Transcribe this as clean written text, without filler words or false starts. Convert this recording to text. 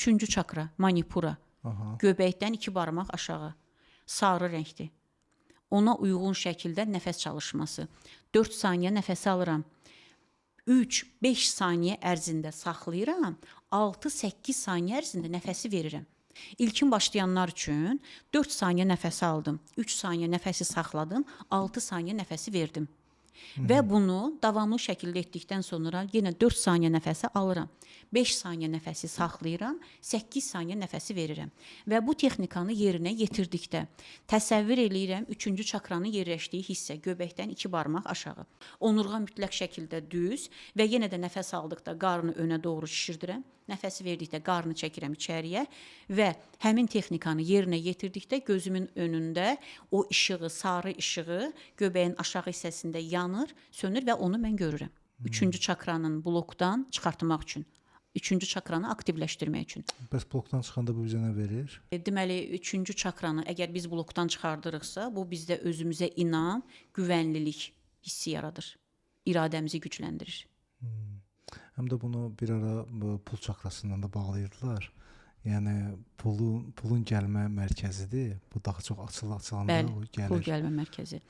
Üçüncü çakra, manipura. Aha. Göbəkdən 2 barmaq aşağı. Sarı rəngdir. Ona uyğun şəkildə nəfəs çalışması. 4 saniyə nəfəs alıram. 3-5 saniyə ərzində saxlayıram, 6-8 saniyə ərzində nəfəsi verirəm. İlkin başlayanlar üçün 4 saniyə nəfəs aldım, 3 saniyə nəfəsi saxladım, 6 saniyə nəfəsi verdim. Və bunu davamlı şəkildə etdikdən sonra yenə 4 saniyə nəfəsi alıram. 5 saniyə nəfəsi saxlayıram, 8 saniyə nəfəsi verirəm. Və bu texnikanı yerinə yetirdikdə təsəvvür eləyirəm 3-cü çakranın yerləşdiyi hissə göbəkdən 2 barmaq aşağı. Onurğa mütləq şəkildə düz və yenə də nəfəs aldıqda qarnı önə doğru şişirdirəm. Nəfəsi verdikdə qarnı çəkirəm içəriyə və həmin texnikanı yerinə yetirdikdə gözümün önündə o işığı, sarı işığı göbəyin aşağı hissəsində yanır, sönür və onu mən görürəm. Üçüncü çakranın blokdan çıxartmaq üçün, üçüncü çakranı aktivləşdirmək üçün. Bəs blokdan çıxanda bu bizə nə verir? Deməli, üçüncü çakranı əgər biz blokdan çıxardırıqsa, bu bizdə özümüzə inam, güvənlilik hissi yaradır. İradəmizi gücləndirir. Həm də bunu bir ara bu pul çakrasından da bağlayırdılar. Yəni pulun gəlmə mərkəzidir. Bu daha çox açılanda Bəli, o gəlir. pul gəlmə mərkəzi.